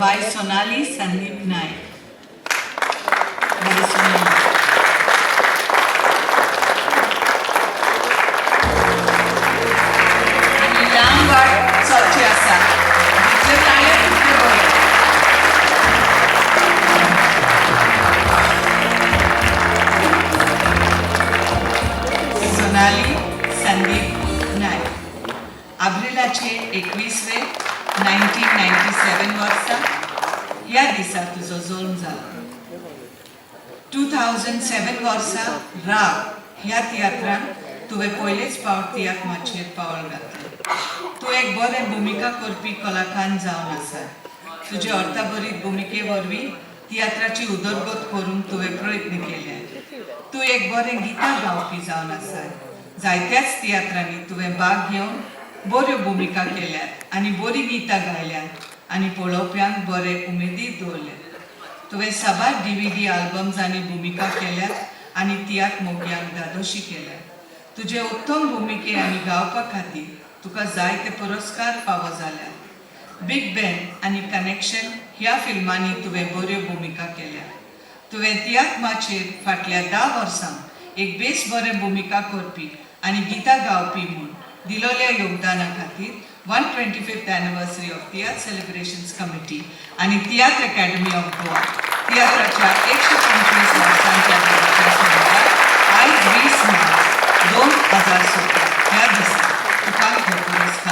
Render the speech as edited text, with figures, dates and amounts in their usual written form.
By Sonali Sandeep Naik. By Sonali. आनी लांब वाट चलची आसा जितले ताळे तितले बरे. सोनाली संदीप नायक, आब्रिलाचे 21वे 1997 वर्सा ह्या दिसा तुजो जल्म जाला. 2007 वर्सा राग ह्या तियात्रान तुवें पयलेच फावट तियात्र माचयेर पावल घातलें. तूं एक बरें भुमिका करपी कलाकार जावन आसा. तुजे अर्थाभरीत भुमिके वरवीं तियात्राची उदरगत करूंक तुवें प्रयत्न केले. तूं एक बरें गितां गावपी जावन आसा. जायत्याच तियात्रांनी तुवें भाग घेवन बऱ्यो भुमिका केल्यात आनी बरीं गितां गायल्यांत आनी पळोवप्यांक बरे उमेदीर दवरले. तुवें साबार डीव्हीडी आल्बम्स आनी भुमिका केल्यात आनी तियात्र मोग्यांक धादोशी केल्यात. तुजे उत्तम भुमिके आनी गावपा खातीर तुका जायते पुरस्कार फावो जाल्यात. बीग बॅन आनी कनेक्शन ह्या फिल्मांनी तुवें बऱ्यो भुमिका केल्यात. तुवें तियात्र माचयेर फाटल्या 10 वर्सांक एक बेस बरें भुमिका करपी आनी गितां गावपी म्हूण दिलोल्या योगदाना खातीर 125th anniversary of Tiatr Celebrations Committee आनी तियात्र अकॅडमी ऑफ गोवा तियात्राच्या 125 वर्सांच्या दिसाच्या सुवाळ्यात आयज 20 मार्च 2017 ह्या दिसा तुका हो पुरस्कार